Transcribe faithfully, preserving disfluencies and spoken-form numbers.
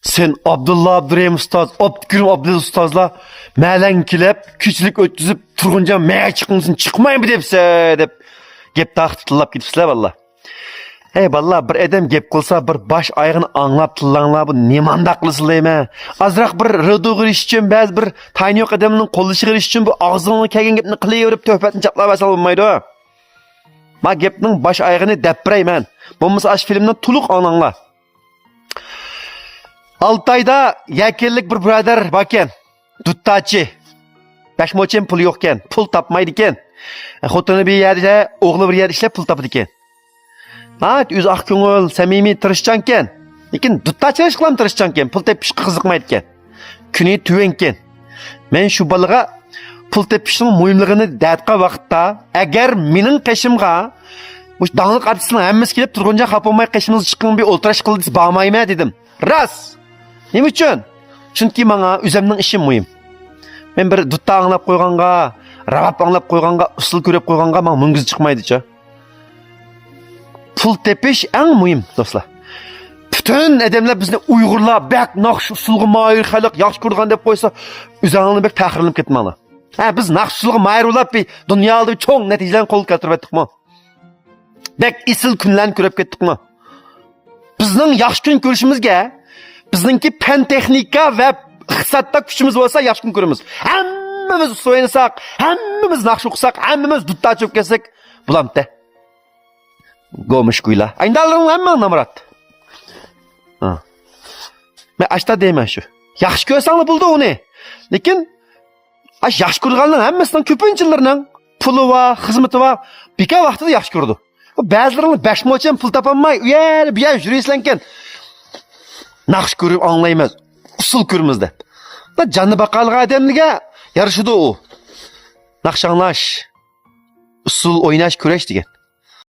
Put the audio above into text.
سەن ئابدۇللا ئابدۇرېھىم ئۇستاز، ئابدۇكېرىم ئابدۇللا ئۇستازلار مەلەڭ كېلىپ، كېچىلىك ئۆتكۈزۈپ، تۇرغۇنجان مەيەر چىقمىسۇن، چىقمايمۇ دەپسە دەپ گەپ تارقىتىپ تىللاپ كېتىپسىلەر بالىلار. ھەي بالىلار، بىر ئادەم گەپ قىلسا، بىر باش ئايىغىنى ئاڭلاپ تىللاڭلار، بۇ نېمانداق قىلىسىلەر دەيمەن. ئازراق بىر رېدوغا ئېرىشىش ئۈچۈن، بەزى بىر تايىنى يوق ئادەمنىڭ قوللىشىغا ئېرىشىش ئۈچۈن بۇ ئاغزىڭغا كەلگەن گەپنى قىلىۋېرىپ، تۆھپەتنى چاپلاۋەرسەڭ بولمايدۇ. ما گەپنىڭ باش ئايىغىنى دەپ بېرەي مەن. بولمىسا ئاشۇ فىلىمنى تولۇق ئاڭلاڭلار. ئالتايدا يەكەنلىك بىر بۇرادەر باركەن. دۇتتاچى. بەش موچەن پۇلى يوقكەن. پۇل تاپمايدىكەن. خوتۇنى بىر يەردە، ئوغلى بىر يەردە ئىشلەپ پۇل تاپىدىكەن. ناھايىتى ئۆزى ئاق كۆڭۈل، سەمىمىي، تىرىشچانكەن. لېكىن دۇتتاچىلىق قىلام تىرىشچانكەن. پۇل تېپىشقا قىزىقمايدىكەن. كۈنى تۆۋەنكەن. مەن شۇ بالىغا پۇل تېپىشنىڭ مۇھىملىقىنى دەتقان ۋاقىتتا، ئەگەر مېنىڭ قېشىمغا مۇشۇ داڭلىق ئارتىسلارنىڭ ھەممىسى كېلىپ تۇرغۇنجان خاپا بولماي قېشىمىزغا چىقىڭ بىر ئولتۇراش قىل دېسە بارمايمەن دېدىم. راست. نېمە ئۈچۈن؟ چۈنكى ماڭا ئۆزۈمنىڭ ئىشىم مۇھىم. مەن بىر دۇتتا ئاڭلاپ قويغانغا، راۋاب ئاڭلاپ قويغانغا، ئۇسسۇل كۆرۈپ قويغانغا ماڭا مۈڭگۈز چىقمايدىچۇ. پۇل تېپىش ئەڭ مۇھىم، دوستلار. پۈتۈن ئادەملەر بىزنى ئۇيغۇرلار بەك ناخشا ئۇسسۇلغا ماھىر خەلق، ياخشى كۆرىدىغان دەپ قويسا، ئۆزۈڭلارنى بەك پەخىرلىنىپ كەتمەڭلار. ھە، بىز ناخشا ئۇسسۇلغا ماھىر بولۇپ، بىر دۇنيادا چوڭ نەتىجىلەرنى قولغا كەلتۈرۈۋەتتۇقمۇ؟ بەك ئېسىل كۈنلەرنى كۆرۈپ كەتتۇقمۇ؟ بىزنىڭ ياخشى كۈن كۆرۈشىمىزگە، بىزنىڭكى پەن تېخنىكا ۋە ئىقتىسادتا كۈچىمىز بولسا، ياخشى كۈن كۆرىمىز. ھەممىمىز ئۇسسۇل ئوينىساق، ھەممىمىز ناخشا ئوقۇساق، ھەممىمىز دۇتتا چېلىپ كەتسەك، بولامتى. گومۇش گۇيلا. ئايندالىرىڭ ھەممىڭ نامرات. ھا. مەن ئاشتا دەيمەن شۇ. ياخشى كۆرسەڭلار بولىدۇ ئۇنى. لېكىن ئاش ياخشى كۆرىدىغانلارنىڭ ھەممىسىنىڭ كۆپىنچىلىرىنىڭ پۇلى بار، خىزمىتى بار، بىكار ۋاقتىدا ياخشى كۆرىدۇ. بۇ بەزىلىرىڭلار بەش موچەن پۇل تاپالماي، ئۇ يەر، بۇ يەر يۈرۈۋېرىسىلەركەن. ناخشا كۆرۈپ ئاڭلايمىز، ئۇسسۇل كۆرىمىز دەپ. دا جاننى باقالىغان ئادەملەرگە يارىشىدۇ ئۇ. ناخشا ئاڭلاش، ئۇسسۇل ئويناش، كۈرەش دېگەن.